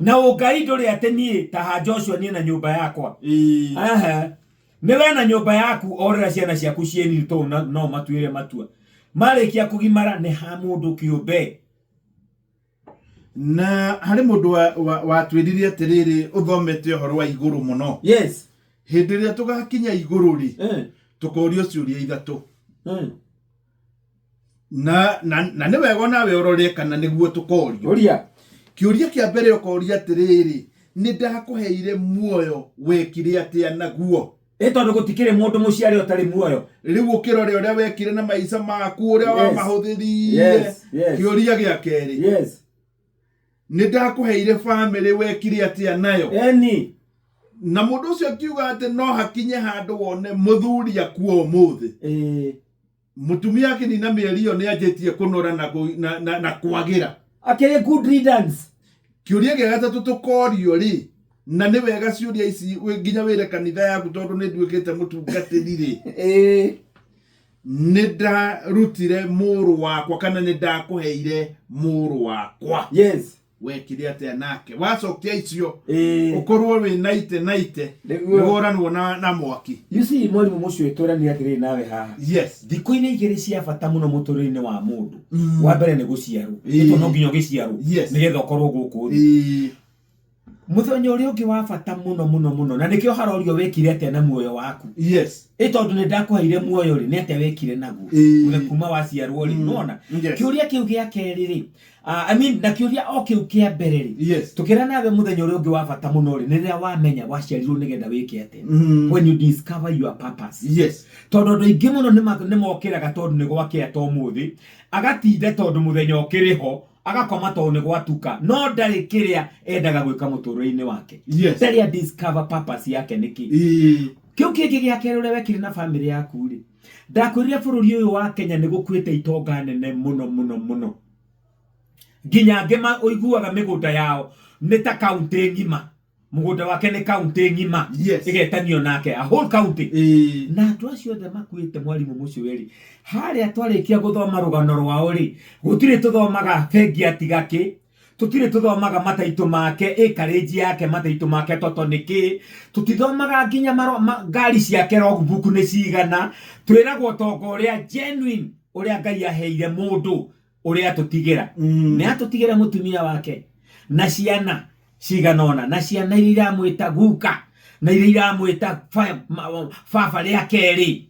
Na ũngai ndũrĩ atĩ niĩ ta ha Joshua, niĩ na nyũmba yakwa. Aha. Nĩ we na nyũmba yaku orĩra ciana ciaku ciĩ nini tondũ no matuĩre matua marĩkia kũgimara nĩ ha mũndũ kĩũmbe. Na harĩ mũndũ watwĩrire atĩrĩrĩ, ũthomete ũhoro wa igũrũ mũno. Hĩndĩ ĩrĩa tũgakinya igũrũ rĩ, tũkorio ciũria ithatũ. Na nĩ wega nawe ũrore kana nĩguo tũkorio. Ũria. Kĩũria kĩa mbere ũkoria atĩrĩrĩ, nĩ ndakũheire muoyo, wekire atĩa naguo? Ĩ tondũ gũtikĩrĩ mũndũ mũciare ũtarĩ muoyo. Rĩu ũkĩrore ũrĩa wekire na maica maku, ũrĩa wamahũthĩrire. Kĩũria gĩa kerĩ, nĩ ndakũheire bamĩrĩ, wekire atĩa nayo? Na mũndũ ũcio akiuga atĩ no hakinye handũ wone mũthuri akua ũmũthĩ, mũtumia akĩnina mĩeri ĩyo nĩ anjĩtie kũnora na, na kwagĩra. Akĩrĩ good riddance. Kĩũria gĩa gatatũ tũkorio rĩ, na nĩ wega ciũria ici nginya wĩre kanitha yaku, tondũ nĩ nduĩkĩte mũtungatĩri rĩ, nĩ ndarutire mũrũ wakwa kana nĩ ndakũheire mũrũ wakwa, wekire atĩa nake? Wacokia icio, ũkorwo wĩ naite naite. Nĩworanwo na mwaki. You see, mwarimũ mũcio, twĩranire atĩrĩrĩ nawe haha, thikũ-inĩ igĩrĩ cia bata mũno mũtũrĩre-inĩ wa mũndũ, wa mbere nĩ gũciarwo. Nĩ tondũ no nginya ũgĩciarwo nĩgetha ũkorwo gũkũ thĩ. Mũthenya ũrĩa ũngĩ wa bata mũno mũno mũno, na nĩkĩo harorio wekire atĩa na muoyo waku. Ĩ tondũ nĩ ndakũheire muoyo rĩ, nĩ atĩa wekire naguo? Mũthenya kuma waciarwo rĩ, nĩwona? Kĩũria kĩu gĩa kerĩ rĩ, I mean, na kĩũria o kĩu kĩa mbere rĩ, tũkĩra nawe mũthenya ũrĩa ũngĩ wa bata mũno rĩ, nĩ rĩrĩa wamenya waciarirwo nĩgetha wĩke atĩa. When you discover your purpose. Tondũ andũ aingĩ mũno nĩ mokĩraga tondũ nĩ gwakĩa ta ũmũthĩ, agatinda tondũ mũthenya ũkĩrĩ ho, agakoma tondũ nĩ gwatuka, no ndarĩ kĩrĩa endaga gwĩka mũtũrĩre-inĩ wake. Ndarĩ a discover purpose yake nĩkĩ. Kĩu kĩngĩ gĩa kerĩ, ũrĩa wekire na bamĩrĩ yaku rĩ, ndakwĩrire bũrũri ũyũ wa Kenya nĩ gũkuĩte itonga nene mũno mũno mũno, nginya angĩ ũiguaga mĩgũnda yao nĩ ta kaunti ng'ima, mũgũnda wake nĩ kaunti ng'ima, ĩgetanio nake, a whole county. Na andũ acio othe makuĩte, mwarimũ mũcio rĩ, harĩa twarĩkia gũthoma rũgano rwao rĩ, gũtirĩ tũthomaga bengi atiga kĩ, tũtirĩ tũthomaga mataitũ make, ĩkarĩnji yake, mataitũ make toto nĩ kĩ, tũtithomaga nginya ngari ciake logbook nĩ cigana. Twĩragwo ũtonga ũrĩa genuine, ũrĩa Ngai aheire mũndũ, ũrĩa atũtigĩra. Nĩ atũtigĩra mũtumia wake na ciana cigana ũna, na ciana iria iramwĩta guka na iria iramwĩta baba rĩa kerĩ.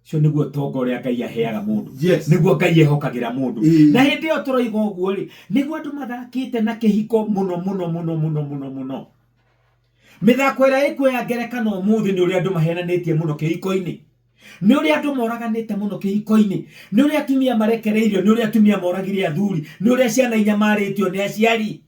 Ũcio nĩguo ũtonga ũrĩa Ngai aheaga mũndũ. Nĩguo Ngai ehokagĩra mũndũ. Na hĩndĩ ĩyo tũroiga ũguo rĩ, nĩguo andũ mathakĩte na kĩhiko mũno mũno mũno mũno mũno mũno. Mĩthako ĩrĩa ĩkuo ya ngerekano ũmũthĩ nĩ ũrĩa andũ mahenanĩtie mũno kĩhiko-inĩ, nĩ ũrĩa andũ moraganĩte mũno kĩhiko-inĩ, nĩ ũrĩa atumia marekereirio, nĩ ũrĩa atumia moragire athuri, nĩ ũrĩa ciana inyamarĩtio nĩ aciari.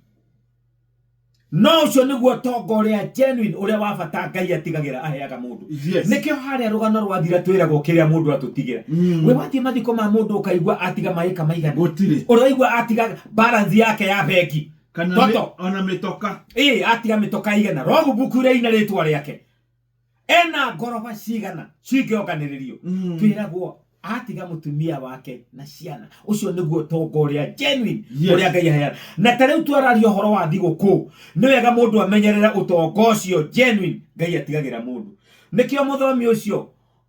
No ũcio nĩguo ũtonga ũrĩa genuine, ũrĩa wa bata Ngai atigagĩra, aheaga mũndũ. Nĩkĩo harĩa rũgano rwathira twĩragwo kĩrĩa mũndũ atũtigĩra. We wathiĩ mathiko ma mũndũ ũkaigua atiga maĩka maigana? Gũtirĩ. Ũraigua atiga balance yake ya bengi? Kana Toto. Ona mĩtoka. Ĩ atiga mĩtoka igana, logbook ĩrĩa ina rĩtwa rĩake ena ngoroba cigana cingĩonganĩrĩrio? Twĩragwo atiga mũtumia wake na ciana. Ũcio nĩguo ũtonga ũrĩa genuine, ũrĩa Ngai aheana. Na ta rĩu twararia ũhoro wa thigũkũ, nĩ wega mũndũ amenyerere ũtonga ũcio genuine Ngai atigagĩra mũndũ. Nĩkĩo mũthomi ũcio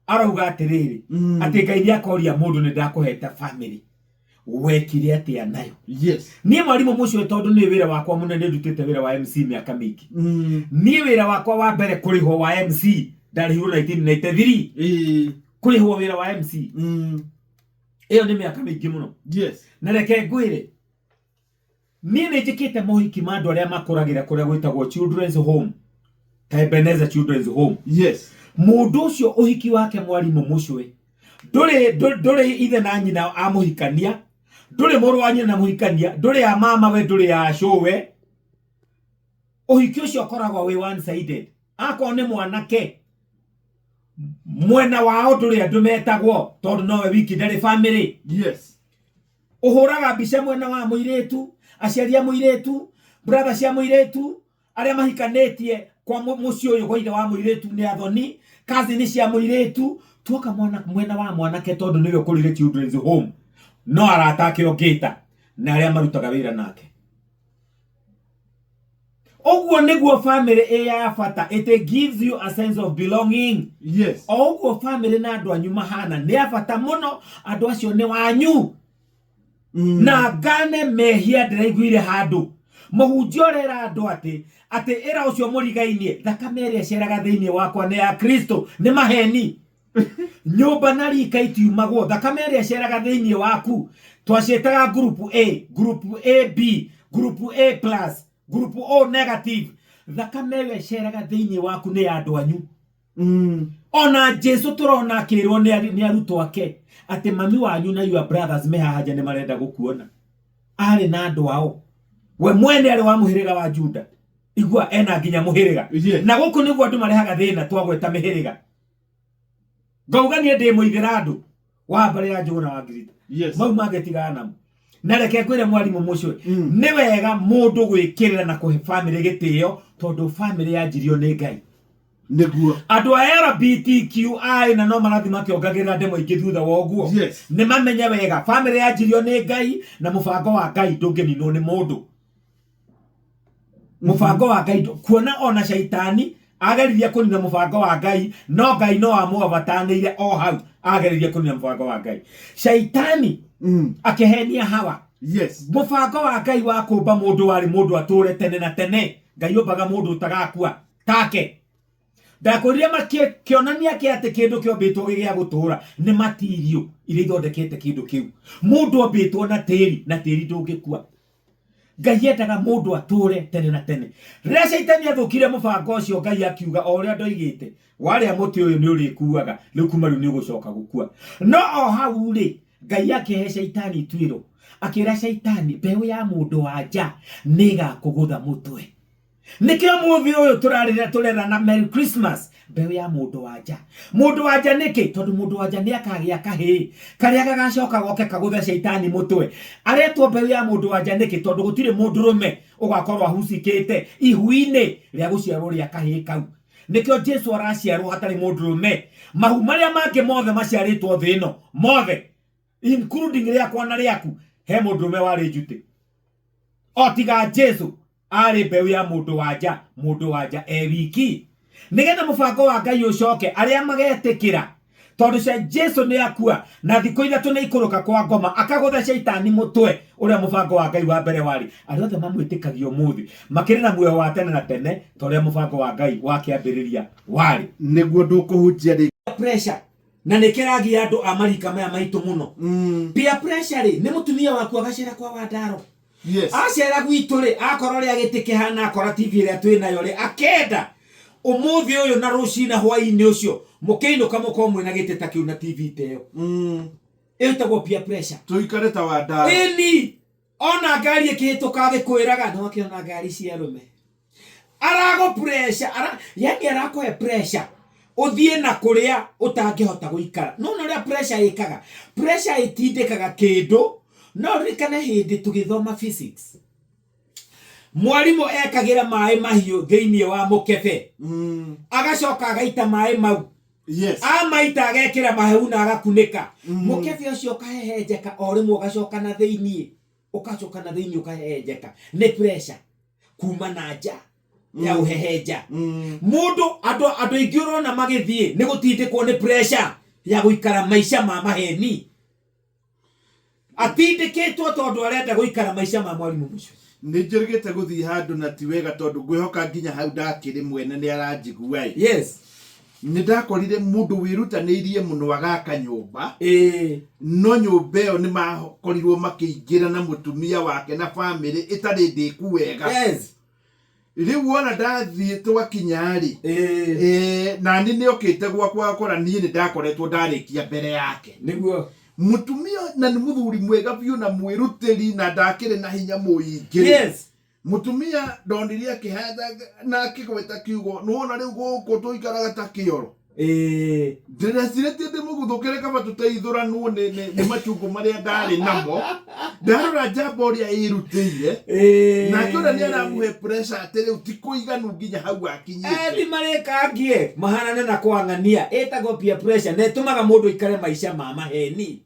arauga atĩrĩrĩ, atĩ Ngai nĩ akoria mũndũ, nĩ ndakũhete family, wekire atĩa nayo? Niĩ mwarimũ mũcio, tondũ nĩ wĩra wakwa mũnene, ndutĩte wĩra wa MC mĩaka mĩingĩ. Niĩ wĩra wakwa wa mbere kũrĩhwo wa MC ndarĩhirwo 1993. Kũrĩhwo wĩra wa MC, ĩyo nĩ mĩaka mĩingĩ mũno. Na reke ngwĩre, niĩ nĩ njĩkĩte mohiki ma andũ arĩa makũragĩra kũrĩa gwĩtagwo children's home, ta Ebenezer Children's Home. Mũndũ ũcio ũhiki wake, mwarimũ mũcwe, ndũrĩ ithe na nyina a mũhikania, ndũrĩ mũrũ wa nyina na mũhikania, ndũrĩ ya mama we, ndũrĩ ya cũwe. Ũhiki ũcio ũkoragwo wĩ one sided. Akorwo nĩ mwanake, mwena wao ndũrĩ andũ metagwo, tondũ nowe wiki, ndarĩ family. Ũhũraga mbica mwena wa mũirĩtu, aciari a mũirĩtu, brother cia mũirĩtu, arĩa mahikanĩtie kwa mũciĩ ũyũ gwa ithe wa mũirĩtu nĩ athoni, cousin cia mũirĩtu. Tuoka mwana, mwena wa mwanake, tondũ nĩwe ũkũrire children's home, no arata ake ũngĩta na arĩa marutaga wĩra nake. Ũguo nĩguo family ĩ ya bata. It gives you a sense of belonging. Yes. O ũguo family na andũ anyu mahana nĩ a bata mũno, andũ acio nĩ wanyu. Na ngane mehia ndĩraiguire handũ mũhunjia ũrera andũ atĩ atĩ ĩra ũcio mũrigainie thakame ĩrĩa ĩceraga thĩinĩ wakwa nĩ ya Kristo nĩ maheni. Nyũmba na rika itiumagwo, thakame ĩrĩa ĩceraga thĩinĩ waku twaciĩtaga group A, group AB, group A plus, group O negative. Thakame ĩyo ĩceraga thĩinĩ waku nĩ ya andũ anyu. Ona Jesu tũrona akĩrwo nĩ arutwo ake atĩ mami wanyu na your brothers me haha nja nĩ marenda gũkuona. Arĩ na andũ ao, we mwene arĩ wa mũhĩrĩga wa Juda. Igua ena nginya mũhĩrĩga. Na gũkũ nĩguo andũ marehaga thĩna twagweta mĩhĩrĩga. Ngauga niĩ ndĩ mũithĩrandũ wa mbarĩ ya Njũgũna wa Ngirita. Mau mangĩtigana namo. Na reke ngwĩre mwarimũ mũcio, nĩ wega mũndũ gwĩkĩrĩra na kũhe famĩlĩ gĩtĩo tondũ famĩlĩ yanjirio nĩ Ngai. Nĩguo. Andũ a LGBTQI na no marathiĩ makĩongagĩrĩra ndemwa ingĩ thutha wa ũguo. Nĩ mamenye wega famĩlĩ yanjirio nĩ Ngai na mũbango wa Ngai ndũngĩninwo nĩ mũndũ. Mũbango wa Ngai kuona ona caitani ageririe kũnina mũbango wa Ngai, no Ngai no amũavatanĩire o hau ageririe kũnina mũbango wa Ngai. Caitani akĩhenia Hawa. Mũbango wa Ngai wa kũmba mũndũ warĩ mũndũ atũre tene na tene. Ngai ombaga mũndũ ũtagakua take. Ndakwĩrire kĩonania kĩa atĩ kĩndũ kĩombĩtwo gĩ gĩa gũtũra nĩ material iria ithondekete kĩndũ kĩu. Mũndũ ombĩtwo na tĩri, na tĩri ndũngĩkua. Ngai endaga mũndũ atũre tene na tene. Rĩrĩa caitani athũkire mũbango ũcio, Ngai akiuga o ũrĩa ndoigĩte, warĩa mũtĩ ũyũ nĩ ũrĩkuaga, rĩu kuma rĩu nĩ ũgũcoka gũkua. No o hau rĩ, Ngai akĩhe caitani ituĩro, akĩra caitani mbeũ ya mũndũ wa nja nĩ ĩgakũgũtha mũtwe. Nĩkĩo mũthĩ ũyũ tũrarĩra tũrera na Merry Christmas, mbeũ ya mũndũ wa nja. Mũndũ wa nja nĩkĩ? Tondũ mũndũ wa nja nĩ akagĩa kahĩĩ karĩa gagacoka goke kagũthe caitani mũtwe. Aretwo mbeũ ya mũndũ wa nja nĩkĩ? Tondũ gũtirĩ mũndũrũme ũgakorwo ahucikĩte ihu-inĩ rĩa gũciarwo rĩa kahĩĩ kau. Nĩkĩo Jesu araciarwo hatarĩ mũndũrũme. Mahu marĩa mangĩ mothe maciarĩtwo thĩ ĩno mothe, including rĩakwa na rĩaku, he mũndũrũme warĩ njutĩ. O tiga Jesu arĩ mbeũ ya mũndũ wa nja, mũndũ wa nja e wiki. Nĩgetha mũbango wa Ngai ũcoke, arĩa magetĩkĩra, tondũ cia Jesu nĩ akua na thikũ ithatũ nĩ ikũrũka kwa ngoma akagũtha caitani mũtwe ũrĩa mũbango wa Ngai wa mbere warĩ. Arĩa othe mamwĩtĩkagia ũmũthĩ makĩrĩ na muoyo wa tene na tene ta ũrĩa mũbango wa Ngai wa kĩambĩrĩria warĩ. Nĩguo ndũkũhunjia rĩngĩ. Pressure na nĩ kĩragia andũ a marika maya maitũ mũno. Peer pressure rĩ, nĩ mũtumia waku agacera kwa Wandaro. Acera gwitũ rĩ, akora ũrĩa gĩtĩ kĩhana, akora TV ĩrĩa twĩ nayo rĩ, akenda ũmũthĩ ũyũ na rũciũ na hwaĩ-inĩ ũcio mũkĩinũka mũkorwo mwĩna gĩtĩ ta kĩu na TV ta ĩyo. Ĩyo ĩtagwo peer pressure. Tũikare ta Wandaro. Ĩni, ona ngari ĩkĩhĩtũka agĩkwĩraga nĩ wakĩona ngari cia arũme. Aragũ pressure, ara, yani arakũhe pressure ũthiĩ na kũrĩa ũtangĩhota gũikara. No na ũrĩa pressure ĩkaga, pressure ĩtindĩkaga kĩndũ. No ririkane hĩndĩ tũgĩthoma physics, mwarimũ ekagĩra maĩ mahiũ thĩinĩ wa mũkebe, agacoka agaita maĩ mau. Amaita agekĩra mahehu na agakunĩka. Mũkebe ũcio ũkahehenjeka o rĩmwe, ũgacoka na thĩinĩ, ũgacoka na thĩinĩ ũkahehenjeka. Nĩ pressure kuma na nja ya ũhehenja. Mũndũ, andũ aingĩ ũrona magĩthiĩ nĩ gũtindĩkwo nĩ pressure ya gũikara maica ma maheni. Atindĩkĩtwo tondũ arenda gũikara maica ma mwarimũ mũcio. Nĩ njĩrĩgĩte gũthiĩ handũ na ti wega tondũ ngwĩhoka nginya hau ndakĩrĩ mwene nĩ aranjigua ĩ. Nĩ ndakorire mũndũ wĩrutanĩirie mũno agaka nyũmba. No nyũmba ĩyo nĩ makorirwo makĩingĩra na mũtumia wake na famĩlĩ ĩtarĩ ndĩku wega. Rĩu wona ndathiĩ twakinya rĩ, nani nĩ okĩte gwakwa agakora niĩ nĩ ndakoretwo ndarĩkia mbere yake. Mũtumia na nĩ mũthuri mwega biũ na mwĩrutĩri na ndakĩrĩ na hinya mũingĩ. Mũtumia ndonire akĩhanda na akĩgweta kiugo, nĩwona rĩu gũkũ tũikaraga ta kĩoro. Ndĩrecirĩtie ndĩmũguthũkĩre kaba tũteithũranwo nĩ machungu marĩa ndarĩ namo. Ndarora njamba ũrĩa ĩrutĩire. Nake ũrĩa nĩ aramũhe pressure atĩ rĩu ti kũiganu nginya hau akinyĩte. Ethi marĩkangie mahanane na kwang'ania, ĩtagwo peer pressure na ĩtũmaga mũndũ aikare maica ma maheni.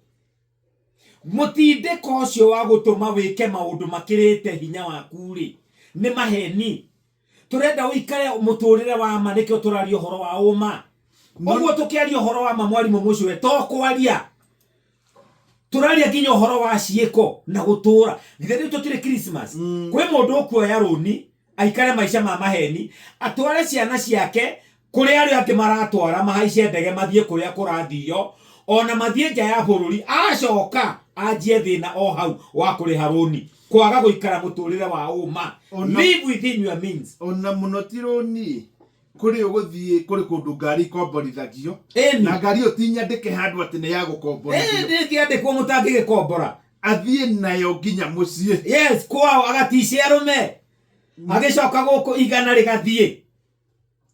Mũtindĩko ũcio wa gũtũma wĩke maũndũ makĩrĩte hinya waku rĩ, nĩ maheni. Tũrenda ũikare mũtũrĩre wa ma, nĩkĩo tũraria ũhoro wa ũma. Ũguo tũkĩaria ũhoro wa ma, mwarimũ mũcũwe, to kwaria tũraria nginya ũhoro wa ciĩko na gũtũra. Githĩ rĩu tũtirĩ Christmas? Kwĩ mũndũ ũkuoya rũni aikare maica ma maheni, atware ciana ciake kũrĩa arĩa angĩ maratwara, mahaice ndege mathiĩ kũrĩa kũrathio, ona mathiĩ nja ya bũrũri, acoka anjie thĩna o hau wa kũrĩha rũni, kwaga gũikara mũtũrĩre wa ũma. Live within your means. Ona mũno ti rũni, kũrĩ ũgũthiĩ kũrĩ kũndũ ngari ikomborithagio. Na ngari ĩyo ti nyandĩke handũ atĩ nĩ ya gũkomborithio. Ndĩngĩandĩkwo, mũtangĩgĩkombora. Athiĩ nayo nginya mũciĩ. Yes, kwao agaticia arũme, agĩcoka gũkũ igana rĩgathiĩ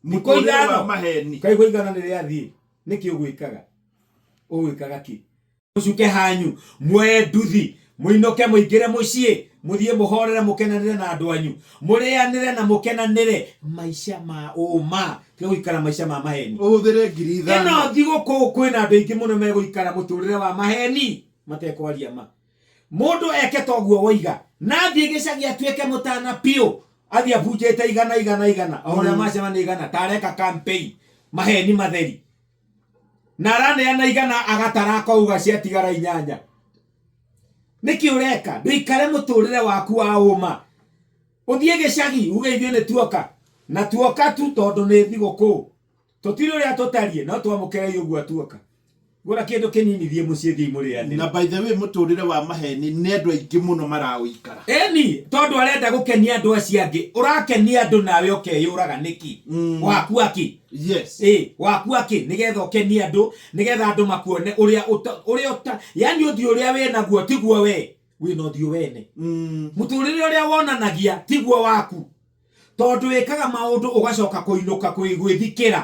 thikũ Mũtũrĩre wa 5 maheni. Kaigua igana nĩ rĩathiĩ, nĩkĩ ũgwĩkaga? Ũgwĩkaga kĩ? Mũcuke hanyu, muoye nduthi, mũinũke, mũingĩre mũciĩ, mũthiĩ mũhorere, mũkenanĩre na andũ anyu, mũrĩanĩre na mũkenanĩre maica ma ũma, tiga gũikara maica ma maheni. Ũhũthĩre ngiri Ĩno 5. Thigũkũ kwĩna andũ aingĩ mũno megũikara mũtũrĩre wa maheni matekwaria ma. Mũndũ eke toguo woiga, na athiĩ gĩcagi atuĩke mũtana biũ, athiĩ abunjĩte igana igana igana, o ũrĩa macemania igana, ta areka campaign, maheni matheri. Na araneana igana, agatara akauga ciatigara 8. Nĩkĩ ũreka? Ndũikare mũtũrĩre waku wa ũma. Ũthiĩ gĩcagi uge ithuĩ nĩ tuoka, na tuoka tu tondũ nĩ thigũkũ. Tũtirĩ ũrĩa tũtariĩ, no twamũkĩrei ũguo tuoka. Gũra kĩndũ kĩnini, thiĩ mũciĩ, thiĩ mũrĩanĩre. Na by the way, mũtũrĩre wa maheni nĩ andũ aingĩ mũno maraũikara. Ĩni, tondũ arenda gũkenia andũ acio angĩ. Ũrakenia andũ nawe ũkeyũraga nĩkĩ? Wakua kĩ? Ĩ, wakua kĩ? Nĩgetha ũkenie andũ, nĩgetha andũ makuone ũrĩa ũta, ũrĩa ũta, yani ũthiũ ũrĩa wĩnaguo tiguo we, wĩna ũthiũ wene. Mũtũrĩre ũrĩa wonanagia tiguo waku. Tondũ wĩkaga maũndũ ũgacoka kũinũka gwĩthikĩra.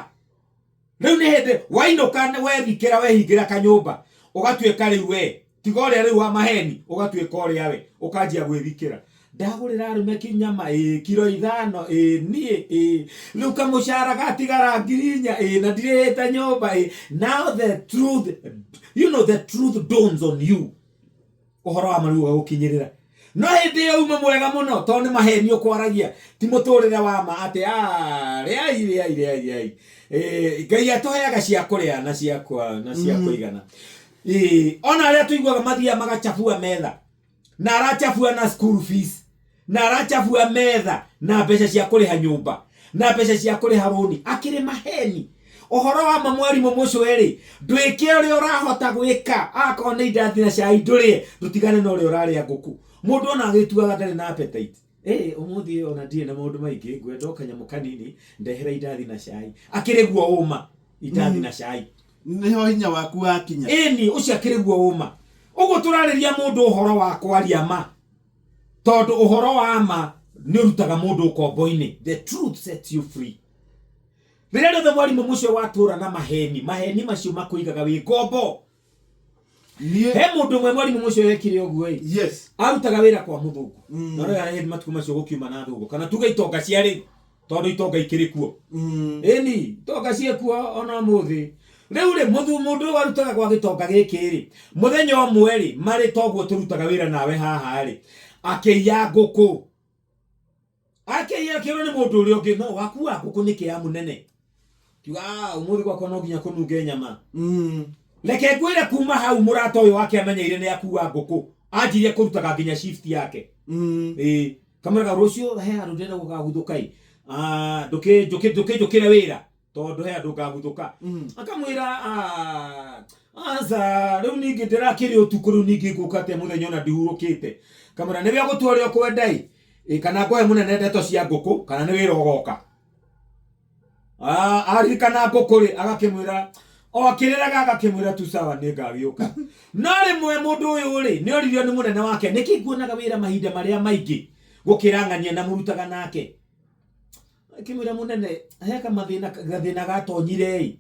Rĩu nĩ hĩndĩ wainũka wethikĩra, wehingĩra kanyũmba, ũgatuĩka rĩu we tiga ũrĩa rĩu wa maheni, ũgatuĩka ũrĩa we ũkanjia gwĩthikĩra. Ndagũrĩra arũme kinyama ĩ kiro 5 ĩ niĩ ĩ rĩu kamũcara gatigara ngiri 4 ĩ na ndirĩhĩte nyũmba ĩ. Now the truth, you know, the truth dawns on you. Ũhoro wa ma rĩu ũgagũkinyĩrĩra. No hĩndĩ ĩyo uma mwega mũno, tondũ nĩ maheni ũkwaragia, ti mũtũrĩre wa ma atĩ rĩai rĩai rĩai rĩai. Ngai atũheaga cia kũrĩa na cia kwa na cia kũigana. Ona arĩa tũiguaga mathiaga magacabua metha, na aracabua na school fees, na aracabua metha na mbeca cia kũrĩha nyũmba na mbeca cia kũrĩha rũni, akĩrĩ maheni. Ũhoro wa ma, mwarimũ mũcũe-rĩ, ndwĩke ũrĩa ũrahota gwĩka. Akorwo nĩ indathi na cai ndũrĩe, ndũtigane na ũrĩa ũrarĩa ngũkũ. Mũndũ ona agĩtuaga ndarĩ na appetite, ũmũthĩ ona ndirĩ na maũndũ maingĩ, ngwenda o kanyamũ kanini, ndehera indathi na cai. Akĩrĩ guo ũma, indathi na cai. Nĩho hinya waku wakinya. Ĩni, ũcio akĩrĩ guo ũma. Ũguo tũrarĩria mũndũ ũhoro wa kwaria ma, tondũ ũhoro wa ma nĩ ũrutaga mũndũ ũkombo-inĩ. The truth sets you free. Rĩrĩa rĩothe mwarimũ mũcio watũra na maheni, maheni macio makũigaga wĩ ngombo. Niĩ He mũndũ ũmwe, mwarimũ mũcio, wekire ũguo ĩ. Arutaga wĩra kwa mũthũngũ. Na rĩrĩa hĩndĩ matukũ macio gũkiuma na thũngũ, kana tuge itonga cia rĩu, tondũ itonga ikĩrĩ kuo. Ĩni, itonga ciĩkuo ona ũmũthĩ. Rĩu rĩ, mũndũ ũyũ arutaga gwa gĩtonga gĩkĩ rĩ, mũthenya ũmwe rĩ, marĩ toguo tũrutaga wĩra nawe haha rĩ, akĩiya ngũkũ. Akĩiya, akĩrwo nĩ mũndũ ũrĩa ũngĩ, no wakua ngũkũ nĩkĩ ya mũnene? Kiuga, "Ah, ũmũthĩ gwakwa no nginya kũnunge nyama." Reke ngwĩre, kuma hau mũrata ũyũ wake amenyeire nĩ akua ngũkũ, anjirie kũrutaga nginya shift yake. Ĩĩ, kamwĩraga rũciũ he handũ ndĩrenda gũkaguthũka ĩ. Ah, ndũkĩnjũkĩre wĩra tondũ he handũ ngaguthũka. Akamwĩra, "Ah, aca, rĩu ningĩ ndĩrakĩrĩ ũtukũ, rĩu ningĩ ngũka atĩa mũthenya ona ndihurũkĩte?" Kamwĩra, nĩwe ũgũtua ũrĩa ũkwenda ĩ. Ĩ, kana ngũhe mũnene ndeto cia ngũkũ, kana nĩ wĩra ũgoka. Ah, aririkana ngũkũ rĩ, agakĩmwĩra o akĩrĩraga, agakĩmwĩra tu sawa, nĩ ngagĩũka. No rĩmwe mũndũ ũyũ rĩ, nĩ oririo nĩ mũnene wake, nĩkĩ nguonaga wĩra mahinda marĩa maingĩ gũkĩra ng'ania na mũrutaga nake? Akĩmwĩra, mũnene, he kamathĩna, gathĩna gatonyire ĩ,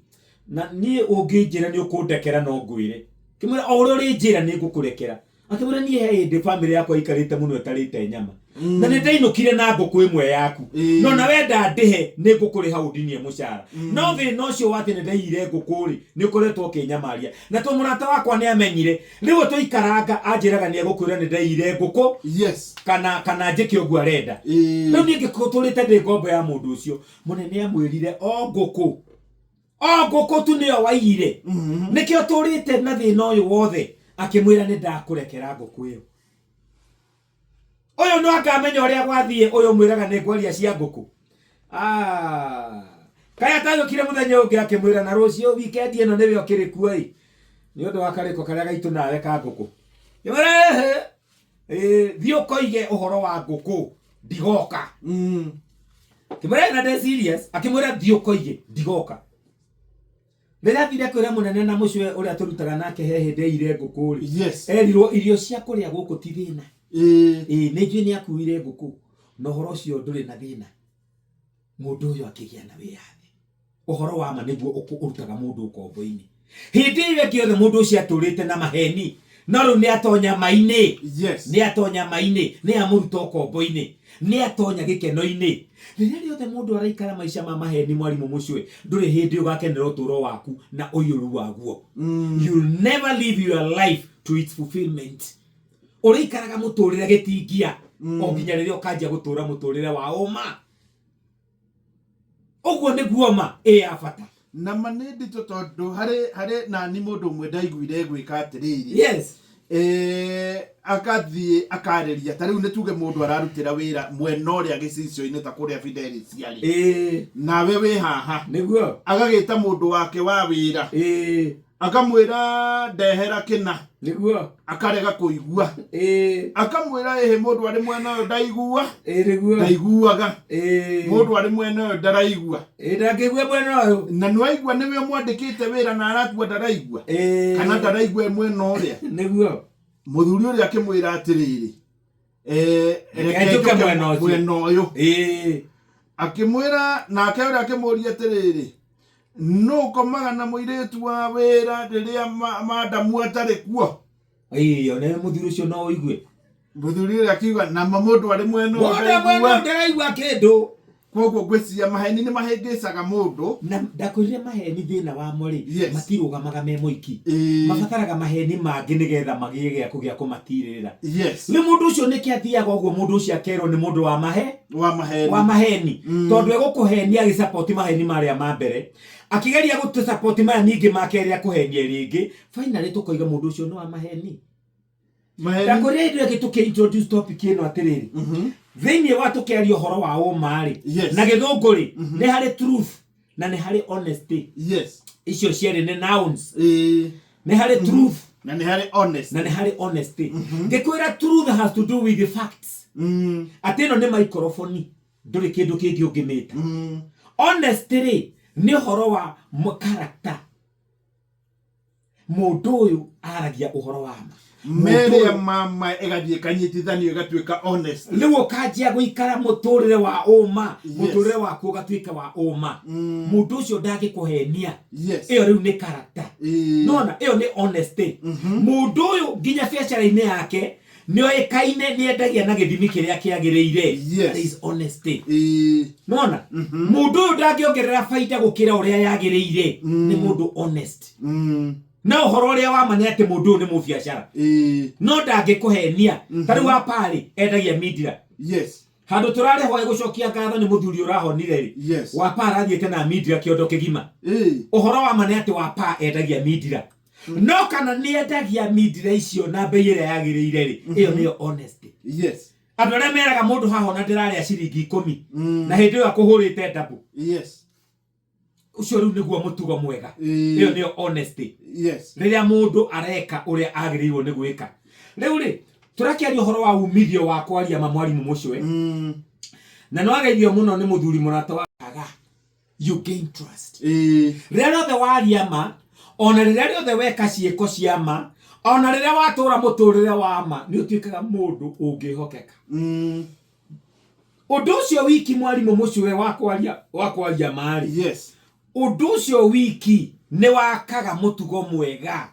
na niĩ ũngĩnjĩra nĩ ũkũndekera no ngwĩre. Akĩmwĩra, o ũrĩa ũrĩnjĩra nĩ ngũkũrekera. Akĩmwĩra, niĩ he hĩndĩ bamĩrĩ yakwa ĩikarĩte mũno ĩtarĩte nyama. Na nĩ ndainũkire na ngũkũ ĩmwe yaku. No na wenda ndĩhe nĩ ngũkũrĩha ũndinie mũcara. No thĩna ũcio wa atĩ nĩ ndaiyire ngũkũ rĩ, nĩ ũkoretwo ũkĩnyamaria. Na to mũrata wakwa nĩ amenyire. Rĩu tũikaranga anjĩraga nĩ egũkwĩra nĩ ndaiyire ngũkũ kana njĩke ũguo arenda. Rĩu niĩ ngĩtũrĩte ndĩ ngombo ya mũndũ ũcio. Mũnene amwĩrire o ngũkũ. O ngũkũ tu nĩyo waiyire. Nĩkĩo tũrĩte na thĩna ũyũ wothe. Akĩmwĩra nĩ ndakũrekera ngũkũ ĩyo. Ũyũ no akamenya ũrĩa gwathiĩ ũyũ mwĩraga nĩ ngwaria cia ngũkũ. Ah. Kaya atagĩũkire mũthenya ũngĩ akĩmwĩra na rũciũ weekend ĩno nĩwe ũkĩrĩ kuo ĩ. Nĩ ũndũ wa karĩko karĩa gaitũ nawe ka ngũkũ. Ngĩmwĩra ehe. Ĩ, thiĩ ũkoige ũhoro wa ngũkũ ndigoka. Akĩmwĩra na ndĩ serious, akĩmwĩra thiĩ ũkoige ndigoka. Rĩrĩa athire kwĩra mũnene na mũcwe ũrĩa tũrutaga nake he hĩndĩ aiyire ngũkũ rĩ. Erirwo irio cia kũrĩa gũkũ ti thĩna. Ĩĩ nĩ njũĩ nĩ akuire ngũkũ na ũhoro ũcio ndũrĩ na thĩna. Mũndũ ũyũ akĩgĩa na wĩyathi. Ũhoro wa ma nĩguo ũrutaga mũndũ ũkombo-inĩ. Hĩndĩ ĩyo ĩngĩ yothe mũndũ ũcio atũrĩte na maheni no rĩu nĩ atonya ma-inĩ. Nĩ atonya ma-inĩ, nĩ amũruta ũkombo-inĩ, nĩ atonya gĩkeno-inĩ. Rĩrĩa rĩothe mũndũ araikara maica ma maheni mwarimũ mũcwe, ndũrĩ hĩndĩ ũgakenera ũtũũro waku na ũiyũru waguo. You'll never live your life to its fulfillment. Ũrĩikaraga mũtũrĩre gĩtingia o nginya rĩrĩa ũkanjia gũtũra mũtũrĩre wa ũma. Ũguo nĩguo ma ĩ ya bata. Na ma nĩ nditũ tondũ harĩ harĩ nani mũndũ ũmwe ndaiguire gwĩka atĩrĩrĩ. Agathiĩ akarĩria ta rĩu nĩ tuge mũndũ ararutĩra wĩra mwena ũrĩa gĩcicio-inĩ ta kũrĩa Fidelis arĩ. Nawe wĩ haha. Nĩguo. Agagĩta mũndũ wake wa wĩra. Akamwĩra ndehera kĩna. Nĩguo. Akarega kũigua. Akamwĩra ĩhĩ mũndũ arĩ mwena ũyũ ndaigua. Nĩguo. Ndaiguaga. Mũndũ arĩ mwena ũyũ ndaraigua. Ndangĩigua mwena ũyũ. Na nĩwaigua nĩwe ũmwandĩkĩte wĩra na aratua ndaraigua. Kana ndaraigua e mwena ũrĩa. Nĩguo. Mũthuri ũrĩa akĩmwĩra atĩrĩrĩ, Reke njũke mwena ũcio. Mwena ũyũ. Akĩmwĩra nake ũrĩa akĩmũria atĩrĩrĩ, nũ ũkomaga na mũirĩtu wa wĩra rĩrĩa madamu atarĩ kuo? Ona mũthuri ũcio no ũigue. Mũthuri ũrĩa akiuga na ma mũndũ arĩ mwena ũyũ Mũndũ mwena ndaigua. ũyũ ndaraigua kĩndũ. Koguo ngwĩciria maheni nĩ mahĩngĩcaga mũndũ. Na ndakwĩrire maheni thĩna wamo rĩ, matirũgamaga me moiki. Mabataraga maheni mangĩ nĩgetha magĩe gĩa kũgĩa kũmatirĩrĩra. Rĩu mũndũ ũcio nĩkĩ athiaga ũguo mũndũ ũcio akerwo nĩ mũndũ wa mahe? Wa maheni. Wa maheni. Tondũ egũkũhenia agĩsupport maheni marĩa ma mbere. Akĩgeria gũtũ maya ningĩ ma kerĩ akũhenie rĩngĩ. Finally tũkoiga mũndũ ũcio nĩ wa maheni. Maheni. Ndakwĩrire hĩndĩ ĩyo ĩngĩ tũkĩ introduce topic ĩno atĩrĩrĩ. Thĩinĩ wa tũkĩaria ũhoro wa ũma rĩ, na gĩthũngũ rĩ, nĩ harĩ truth na nĩ harĩ honesty. Icio cierĩ nĩ nouns. Nĩ harĩ truth Na nĩ harĩ honesty. Na nĩ harĩ honesty. Ngĩkwĩra truth has to do with the facts. Atĩ ĩno nĩ microphone, ndũrĩ kĩndũ kĩngĩ ũngĩmĩta. Honesty rĩ, nĩ ũhoro wa character. Mũndũ ũyũ aragia ũhoro wa ma. Merĩa mama ĩgathiĩ ĩkanyitithanio ĩgatuĩka honest. Rĩu ũkanjia gũikara mũtũrĩre wa ũma, mũtũrĩre waku ũgatuĩka wa ũma. Mũndũ ũcio ndangĩkũhenia. Ĩyo rĩu nĩ character. Nona ĩyo nĩ honesty. Mũndũ ũyũ nginya biacara-inĩ yake nĩoĩkaine nĩendagia na gĩthimi kĩrĩa kĩagĩrĩire. That is honesty. Nona mũndũ ũyũ ndangĩongerera baida gũkĩra ũrĩa yagĩrĩire. Nĩ mũndũ honest. Na ũhoro ũrĩa wa ma nĩ atĩ mũndũ ũyũ nĩ mũbiacara. No ndangĩkũhenia. Ta rĩu wa parĩ endagia mindira. Handũ tũrarĩhwo gũcokia ngatho nĩ mũthuri ũrahonire rĩ. Wa pa arathiĩte na mindira kĩondo kĩgima. Ũhoro wa ma nĩ atĩ wa pa endagia mindira. No kana nĩ endagia mindira icio na bei ĩrĩa yagĩrĩire rĩ, ĩyo nĩyo honesty. Andũ arĩa meraga mũndũ haha ona ndĩrarĩa ciringi 10. Na hĩndĩ ĩyo akũhũrĩte ndabu. Ũcio rĩu nĩguo mũtugo mwega. Ĩyo nĩyo honesty. Rĩrĩa mũndũ areka ũrĩa agĩrĩirwo nĩ gwĩka. Rĩu rĩ, tũrakĩaria ũhoro wa umithio wa kwaria ma mwarimũ mũcwe. Na nĩ wageithio mũno nĩ mũthuri mũrata wa aga. You gain trust. Rĩrĩa rĩothe waria ma, ona rĩrĩa rĩothe weka ciĩko cia ma, ona rĩrĩa watũra mũtũrĩre wa ma, nĩ ũtuĩkaga mũndũ ũngĩhokeka. Ũndũ ũcio wiki mwarimũ mũcwe wa kwaria ma rĩ. Ũndũ ũcio wiki nĩ wakaga mũtugo mwega.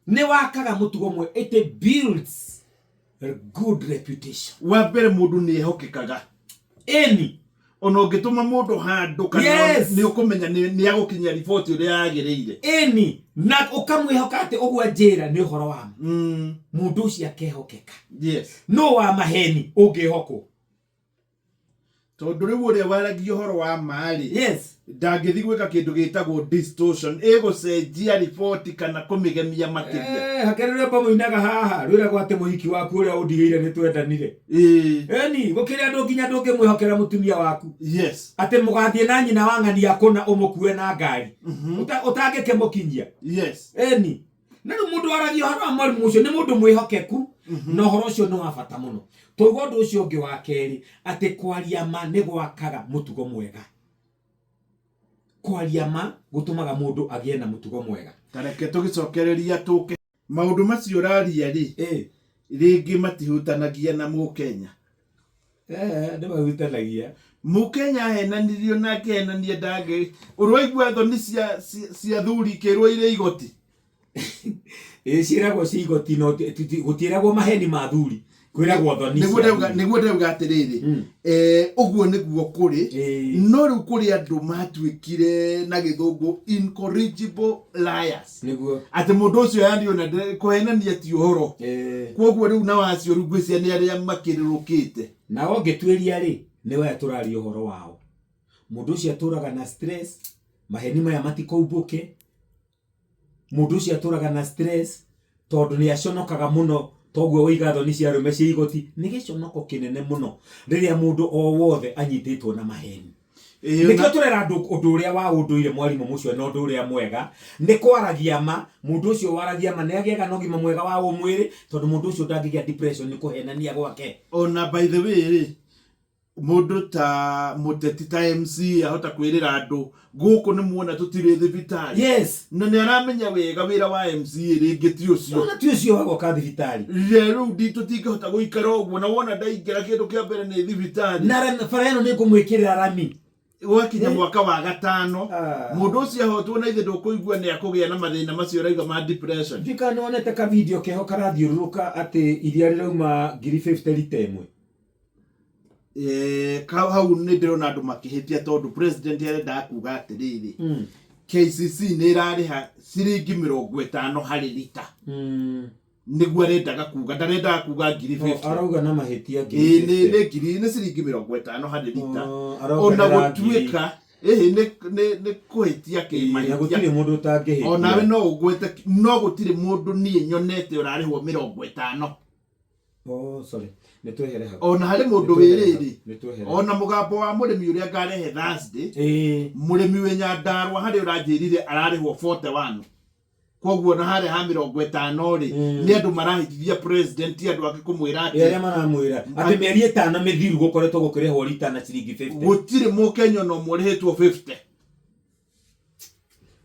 Nĩ wakaga mũtugo mwega. It builds. Good reputation. Wa mbere mũndũ nĩ ehokekaga. Ĩni. Ona ũngĩtũma mũndũ handũ kana Yes. nĩ ũkũmenya nĩ agũkinyia riboti ũrĩa yagĩrĩire. Ĩni, na ũkamwĩhoka atĩ ũguo anjĩra nĩ ũhoro wa ma. Mũndũ ũcio akehokeka. Yes. No wa maheni ũngĩhokwo? Tondũ rĩu ũrĩa waragia ũhoro wa ma-rĩ, Yes. ndangĩthiĩ gwĩka kĩndũ gĩtagwo distortion, ĩgũcenjia riboti kana kũmĩgemia makĩria. Eh, hakĩrĩ rwĩmbo mũinaga haha rwĩragwo atĩ mũhiki waku ũrĩa ũndigĩire nĩ twendanire. Ĩĩ. Ĩni, gũkĩrĩ andũ nginya ndũngĩmwĩhokera mũtumia waku. Yes. Atĩ mũgathiĩ na nyina wa ng'ania kũna ũmũkue na ngari. Ũtangĩkĩmũkinyia. Yes. Ĩni. Na rĩu mũndũ waragia ũhoro wa mwarimũ ũcio nĩ mũndũ mwĩhokeku, na ũhoro ũcio nĩ wa bata mũno. Twauga ũndũ ũcio ũngĩ wa kerĩ, atĩ kwaria ma nĩ gwakaga mũtugo mwega. Kwaria ma gũtũmaga mũndũ agĩe na mũtugo mwega. Ta reke tũgĩcokereria tũke maũndũ macio ũraria rĩ, rĩngĩ matihutanagia na Mũkenya. Nĩ mahutanagia. Mũkenya ahenanirio na akĩhenania ndangĩ. Ũraigua thoni cia thuri ikĩrwo irĩ igoti. Ĩĩ, ciĩragwo cia igoti, no gũtiĩragwo maheni ma thuri, kwĩragwo thoni Nĩguo cia ndauga, thuri. nĩguo ndauga atĩrĩrĩ, ũguo nĩguo kũrĩ. No rĩu kũrĩ andũ matuĩkire na gĩthũngũ incorrigible liars. Nĩguo. Atĩ mũndũ ũcio yani ona kũhenania ti ũhoro. Kwoguo rĩu nao acio rĩu ngwĩciria nĩ arĩa makĩrũrũkĩte. Nao ũngĩtuĩria rĩ, nĩ waya tũraria ũhoro wao. Mũndũ ũcio atũraga na stress, maheni maya matikoimbũke. Mũndũ ũcio atũraga na stress tondũ nĩ aconokaga mũno, toguo woiga thoni cia arũme cia igoti. Nĩ gĩconoko kĩnene mũno rĩrĩa mũndũ o wothe anyitĩtwo na maheni. Nĩkĩo tũrera andũ ũndũ ũrĩa wa ũndũire mwarimũ mũcio na ũndũ ũrĩa mwega nĩ kwaragia ma. Mũndũ ũcio waragia ma nĩ agĩaga na ũgima mwega wa ũmwĩrĩ, tondũ mũndũ ũcio ndangĩgĩa depression nĩ kũhenania gwake. Ona by the way rĩ, mũndũ ta mũteti ta MC ahota kwĩrĩra andũ gũkũ nĩ muona tũtirĩ thibitarĩ. Yes. Na nĩ aramenya wega wĩra wa MC rĩngĩ ti ũcio. Ona ti ũcio wa gwaka thibitarĩ. Rĩu ndi tũtingĩhota gũikara ũguo, na wona ndaingĩra kĩndũ kĩa mbere nĩ thibitarĩ. Na bara ĩno nĩ ngũmwĩkĩrĩra rami. Gwakinya mwaka wa gatano, mũndũ ũcio ahotwo na ithe ndũkũigua nĩ akũgĩa na mathĩna macio ũrauga ma depression. Ndiũĩ kana nĩwonete ka video keho karathiũrũrũka atĩ iria rĩrauma ngiri 50 rita ĩmwe. Hau nĩ ndĩrona andũ makĩhĩtia tondũ president arendaga kuga atĩrĩrĩ, KCC nĩ ĩrarĩha ciringi mĩrongo ĩtano harĩ rita. Nĩguo arendaga kuga, ndarendaga kuga ngiri Oh, 50. arauga na mahĩtia ngiri Ĩĩ, 50. nĩ ngiri, nĩ ciringi mĩrongo ĩtano harĩ rita. Oh, Ona arongerera ngiri. gũtuĩka, ĩhĩ, nĩ kũhĩtia Ĩĩ, na kĩmahĩtia. gũtirĩ mũndũ ũtangĩhĩtia. Onawe no ũgwete, no gũtirĩ mũndũ niĩ nyonete ũrarĩhwo mĩrongo ĩtano. Oh, sorry. Nĩ twehere hau. Ona harĩ mũndũ Nĩ twehere wĩ rĩrĩ, hau. Nĩ twehere. ona mũgambo wa mũrĩmi ũrĩa ngarehe Thursday, Ĩĩ. mũrĩmi wĩ Nyandarua harĩa ũranjĩrire ararĩhwo 41. Koguo na harĩa ha mĩrongo ĩtano rĩ, nĩ andũ marahĩtithia president, andũ ake kũmwĩra atĩ Ĩ, arĩa maramwĩra atĩ mĩeri ĩtano mĩthiru gũkoretwo gũkĩrĩhwo rita na ciringi 50. Gũtirĩ mũkenya ona ũmwe ũrĩhĩtwo 50.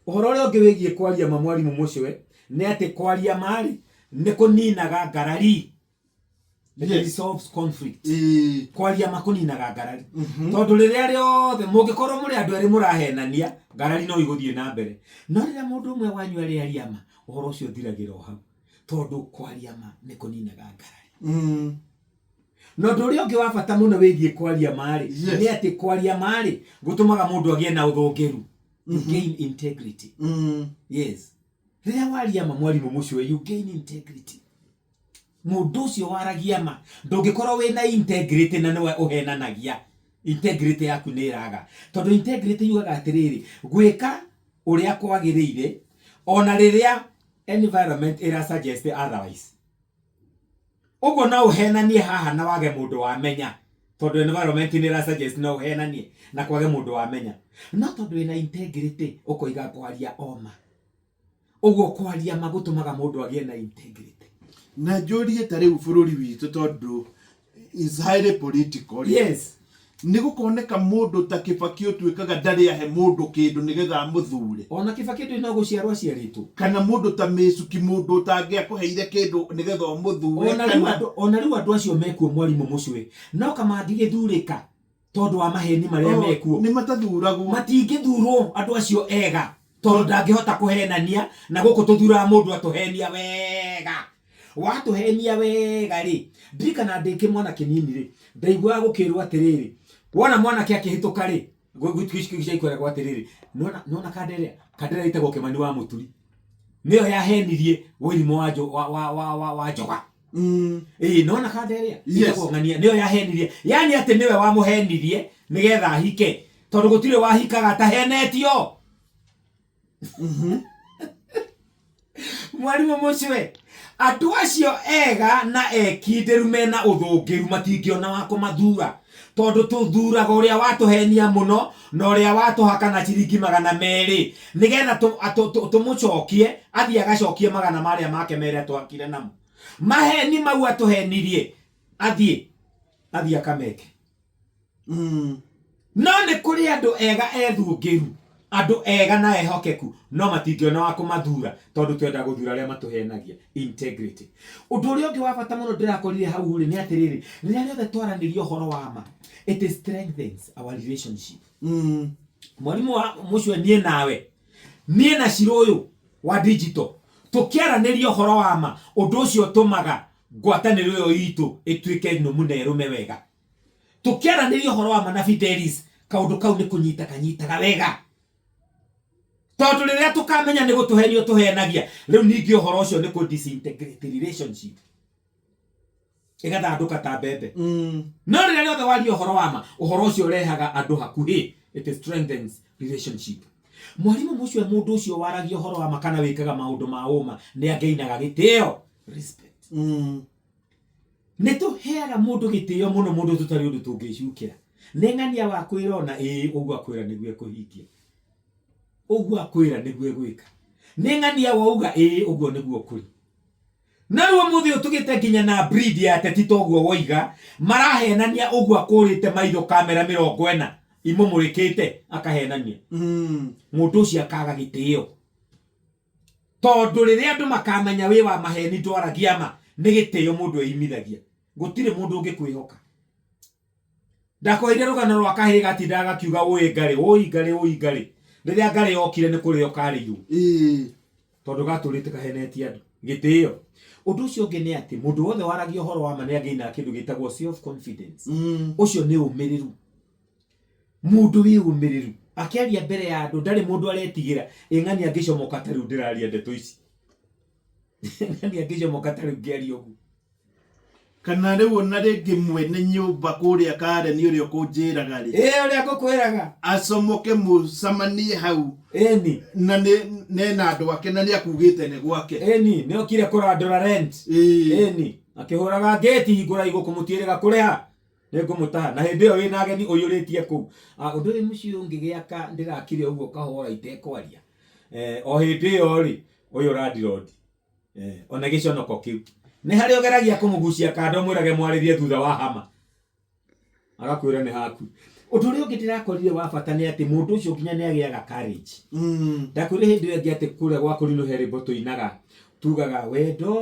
Ũhoro ũrĩa ũngĩ wĩgiĩ kwaria ma mwarimũ mũcwe nĩ atĩ kwaria ma rĩ nĩ kũninaga ngarari. It resolves conflict. Kwaria ma kũninaga ngarari. Tondũ rĩrĩa rĩothe mũngĩkorwo mũrĩ andũ erĩ mũrahenania, ngarari no igũthiĩ na mbere. No rĩrĩa mũndũ ũmwe wanyu arĩaria ma, ũhoro ũcio ũthiragĩra o hau. Tondũ kwaria ma nĩ kũninaga ngarari. Na ũndũ ũrĩa ũngĩ wa bata mũno wĩgiĩ kwaria ma rĩ, nĩ atĩ kwaria ma rĩ, gũtũmaga mũndũ agĩe na ũthũngĩru. You gain integrity. Yes. Rĩrĩa waria ma mwarimũ mũcwe, you gain integrity. Mũndũ ũcio waragia ma, ndũngĩkorwo wĩna integrity na nĩwe ũhenanagia. Integrity yaku nĩ ĩraga. Tondũ integrity yugaga atĩrĩrĩ, gwĩka ũrĩa kwagĩrĩire ona rĩrĩa environment ĩra suggest otherwise. Ũguo no ũhenanie haha na wage mũndũ wamenya, tondũ environment nĩ ĩra suggest no ũhenanie na kwage mũndũ wamenya. No tondũ wĩna integrity ũkoiga ngwaria o ma. Ũguo kwaria ma gũtũmaga mũndũ agĩe na integrity. Na njũrie ta rĩu bũrũri witũ tondũ is highly political. Yes. Nĩ gũkoneka mũndũ ta Kibaki ũtuĩkaga ndarĩ ahe mũndũ kĩndũ nĩgetha amũthure. Ona Kibaki ndũĩ no gũciarwo aciarĩtwo. Kana mũndũ ta Mĩcuki, mũndũ ũtangĩakũheire kĩndũ nĩgetha ũmũthure. Ona rĩu andũ, ona rĩu andũ acio mekuo mwarimũ mũcwe. No kamangĩgĩthurĩka tondũ wa maheni marĩa Oh, mekuo. Nĩ matathuragwo. Matingĩthurwo andũ acio ega tondũ ndangĩhota kũhenania, na gũkũ tũthuraga mũndũ atũhenia wega. Watũhenia wega rĩ, ndirikana ndĩ kĩmwana kĩnini rĩ, ndaiguaga gũkĩrwo atĩrĩrĩ, wona mwanake akĩhĩtũka rĩ, gĩcagi kweragwo atĩrĩrĩ, nĩwona nĩwona kanderea? Kanderea ĩtagwo Kĩmani wa Mũturi. Nĩyo yahenirie Wairimũ wa, wa, wa, wa, wa, wa Njoga. Ĩĩ nĩwona kanderea? Yes. Ĩtagwo ng'ania, nĩyo yahenirie. Yani atĩ nĩwe wamũhenirie nĩgetha ahike. Tondũ gũtirĩ wahikaga atahenetio. Mwarimũ mũcwe, andũ acio ega na ekindĩru mena ũthũngĩru matingĩona wa kũmathura tondũ tũthuraga ũrĩa watũhenia mũno na ũrĩa watũhaka na ciringi 200 nĩgetha tũmũcokie athiĩ agacokie magana marĩa make merĩ atũhakire namo. Maheni mau atũhenirie athiĩ athiĩ akameke. No nĩ kũrĩ andũ ega ethungĩru, andũ ega na ehokeku, no matingĩona wa kũmathura tondũ twenda gũthura arĩa matũhenagia. Integrity. Ũndũ ũrĩa ũngĩ wa bata mũno ndĩrakorire hau rĩ nĩ atĩrĩrĩ, rĩrĩa rĩothe twaranĩria ũhoro wa ma, it strengthens our relationship. Mwarimũ wa mũcwe niĩ nawe, niĩ na Shiro ũyũ wa digital, tũkĩaranĩria ũhoro wa ma, ũndũ ũcio ũtũmaga ngwatanĩro ĩyo itũ ĩtuĩke nũmu na ĩrũme wega. Tũkĩaranĩria ũhoro wa ma na Fidelis, kaũndũ kau nĩ kũnyita kanyitaga wega. Tondũ rĩrĩa tũkamenya nĩ gũtũhenia ũtũhenagia, rĩu ningĩ ũhoro ũcio nĩ kũ disintegrate relationship. Ĩgathandũka ta mbembe. No rĩrĩa rĩothe waria ũhoro wa ma, ũhoro ũcio ũrehaga andũ hakuhĩ. It strengthens relationship. Mwarimũ mũcio mũndũ ũcio waragia ũhoro wa ma kana wĩkaga maũndũ ma ũma nĩ angeinaga gĩtĩo. Respect. Nĩ tũheaga mũndũ gĩtĩo mũno mũndũ tũtarĩ ũndũ tũngĩcukĩra. Nĩ ng'ania wa kwĩra ona ĩĩ ũguo akwĩra nĩguo ekũhingia. Ũguo akwĩra nĩguo egwĩka. Nĩ ng'ania wauga ĩĩ ũguo nĩguo kũrĩ. Na rĩu ũmũthĩ ũyũ tũgĩte nginya na breed ya ateti toguo woiga, marahenania ũguo akũrĩte maitho kamera 40 imũmũrĩkĩte akahenania. Mũndũ ũcio akaga gĩtĩo. Tondũ rĩrĩa andũ makamenya wĩ wa maheni ndwaragia ma, nĩ gĩtĩo mũndũ eimithagia. Gũtirĩ mũndũ ũngĩkwĩhoka. Ndakũheire rũgano rwa kahĩĩ gatindaga gakiuga ũĩ ngarĩ, ũi ngarĩ, ũi ngarĩ. Rĩrĩa ngarĩ yokire nĩ kũrĩo karĩirwo. Tondũ gatũrĩte kahenetie andũ. Gĩtĩo. Ũndũ ũcio ũngĩ nĩ atĩ mũndũ wothe waragia ũhoro wa ma nĩ angĩinaga kĩndũ gĩtagwo self confidence. Ũcio nĩ ũmĩrĩru. Mũndũ wĩ ũmĩrĩru akĩaria mbere ya andũ ndarĩ mũndũ aretigĩra. Ĩ ng'ania angĩcomoka ta rĩu ndĩraria ndeto ici. Ng'ania angĩcomoka ta rĩu ngĩaria ũguo. Kana rĩu ona rĩngĩ mwene nyũmba kũrĩa Karen ũrĩa ũkũnjĩraga rĩ. Ĩ ũrĩa ngũkwĩraga. Acomoke mũcemanie hau. Ĩni. Na nĩ nena andũ ake na nĩ akugĩte nĩ gwake. Ĩni nĩ okire kũrandũra rent. Ĩni akĩhũraga ngĩti hingũrai gũkũ mũtiĩrĩga kũrĩha. Nĩngũmũtaha. Na hĩndĩ ĩyo wĩna ageni ũiyũrĩtie kũu. Ah, ũndũ ũyũ mũciĩ ũngĩgĩaka ndĩrakire ũguo kahora itekwaria. Eh, o hĩndĩ ĩyo rĩ, ũyũ landlord. Eh, ona gĩconoko kĩu. Nĩ harĩa ũgeragia kũmũgucia kando mwĩrage mwarĩrie thutha wa hama. Agakwĩra nĩ haku. Ũndũ ũrĩa ũngĩ ndĩrakorire wa bata nĩ atĩ mũndũ ũcio nginya nĩ agĩaga courage. Ndakwĩrire hĩndĩ ĩyo ĩngĩ atĩ kũrĩa gwa kũrinũ he rwĩmbo tũinaga tugaga wendo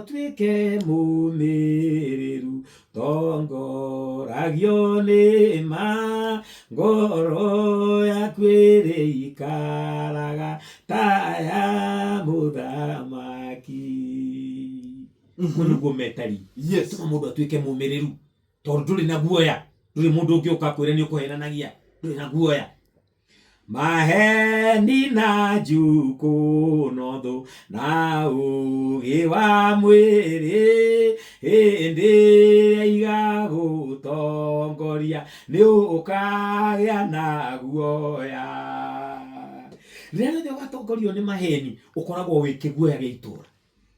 tuĩke mũmĩrĩru tongoragio nĩ ma ngoro yaku ĩrĩikaraga ta ya mũthamaki. Ũguo nĩguo metari. Tũma mũndũ atuĩke mũmĩrĩru tondũ ndũrĩ na guoya, ndũrĩ mũndũ ũngĩũka akwĩre nĩ ũkũhenanagia, ndũrĩ na guoya. Maheni na njukũ no thũ na ũũgĩ wa mwĩrĩ, hĩndĩ ĩrĩa igagũtongoria nĩ ũkagĩa na guoya. Rĩrĩa rĩothe ũgatongorio nĩ maheni, ũkoragwo wĩ kĩguoya gĩa itũũra.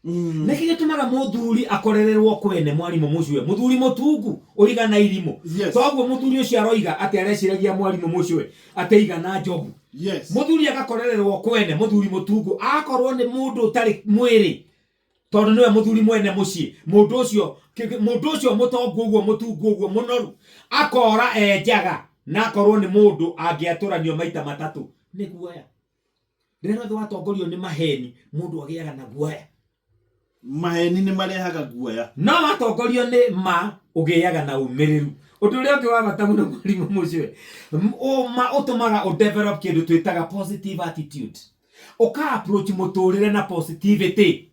Nĩkĩ gĩtũmaga mũthuri akorererwo kwene mwarimũ mũcue? Mũthuri mũtungu ũigana irimũ. Toguo mũthuri ũcio aroiga atĩ areciragia mwarimũ mũcue atĩ aigana njogu. Mũthuri agakorererwo kwene, mũthuri mũtungu akorwo nĩ mũndũ ũtarĩ mwĩrĩ tondũ nĩwe mũthuri mwene mũciĩ, mũndũ ũcio mũndũ ũcio mũtongu ũguo mũtungu ũguo mũnoru akora enjaga na akorwo nĩ mũndũ angĩatũranio maita matatũ nĩ guoya. Rĩrĩa rĩothe watongorio nĩ maheni, mũndũ agĩaga na guoya. Maheni nĩ marehaga guoya. No watongorio nĩ ma, ũgĩaga na ũmĩrĩru. Ũndũ ũrĩa ũngĩ wa bata mũno mwarimũ mũcwe, ũma ũtũmaga ũ develop kĩndũ twĩtaga positive attitude. Ũka approach mũtũrĩre na positivity.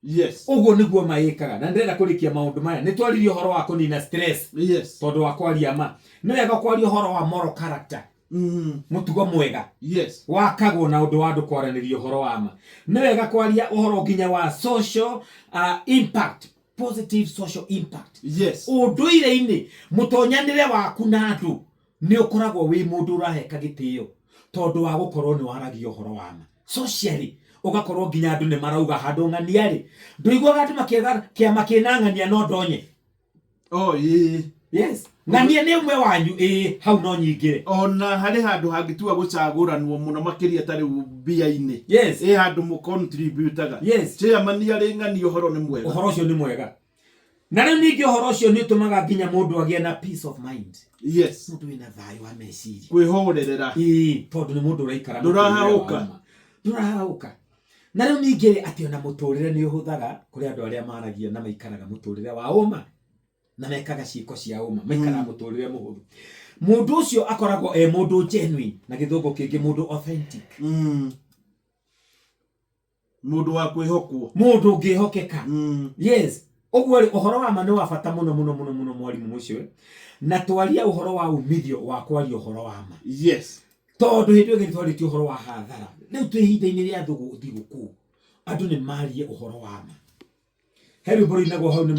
Yes. Ũguo nĩguo ma ĩkaga. Na ndĩrenda kũrĩkia maũndũ maya. Nĩ twaririe ũhoro wa kũnina stress. Yes. Tondũ wa kwaria ma. Nĩ wega kwaria ũhoro wa moral character. Mũtugo mwega. Yes. Wakagwo na ũndũ wa andũ kwaranĩria ũhoro wa ma. Nĩ wega kwaria ũhoro nginya wa social impact. Positive social impact. Yes. Ũndũire-inĩ, mũtonyanĩre waku na andũ nĩ ũkoragwo wĩ mũndũ ũraheka gĩtĩo tondũ wa gũkorwo nĩ waragia ũhoro wa ma. Socially, ũgakorwo nginya andũ nĩ marauga handũ ng'ania rĩ, ndũiguaga andũ makiuga kĩama kĩna ng'ania no ndonye. Oh, ĩĩ. Yes. Ng'ania nĩ ũmwe wanyu, ĩĩ, hau no nyingĩre. Ona harĩ handũ hangĩtua gũcagũranwo mũno makĩria ta rĩu mbia-inĩ. Yes. Ĩ handũ mũ contributaga. Yes. Chairman arĩ ng'ania ũhoro nĩ mwega. Ũhoro ũcio nĩ mwega. Na rĩu ningĩ ũhoro ũcio nĩ ũtũmaga nginya mũndũ agĩe na peace of mind. Yes. Mũndũ wĩna thayũ wa meciria. Kwĩhorerera. Ĩĩ, tondũ nĩ mũndũ ũraikara Ndũrahahũka. mũtũrĩre wa ma. Ndũrahahũka. Na rĩu ningĩ rĩ, atĩ ona mũtũrĩre nĩ ũhũthaga kũrĩ andũ arĩa maragia na maikaraga mũtũrĩre wa ũma na mekaga ciĩko cia ũma, maikaraga mũtũrĩre mũhũthũ. Mũndũ ũcio akoragwo e mũndũ genuine, na gĩthũngũ kĩngĩ mũndũ authentic. Mũndũ wa kwĩhokwo. Mũndũ ũngĩhokeka. Yes. Ũguo rĩ, ũhoro wa ma nĩ wa bata mũno mũno mũno mũno mwarimũ mũcio. Na twaria ũhoro wa umithio wa kwaria ũhoro wa ma. Yes. Tondũ hĩndĩ ĩyo ĩngĩ nĩtwarĩtie ũhoro wa hathara. Rĩu twĩ ihinda-inĩ rĩa thigũkũ, andũ nĩ marie ũhoro wa ma. He rwĩmbo rũinagwo hau nĩ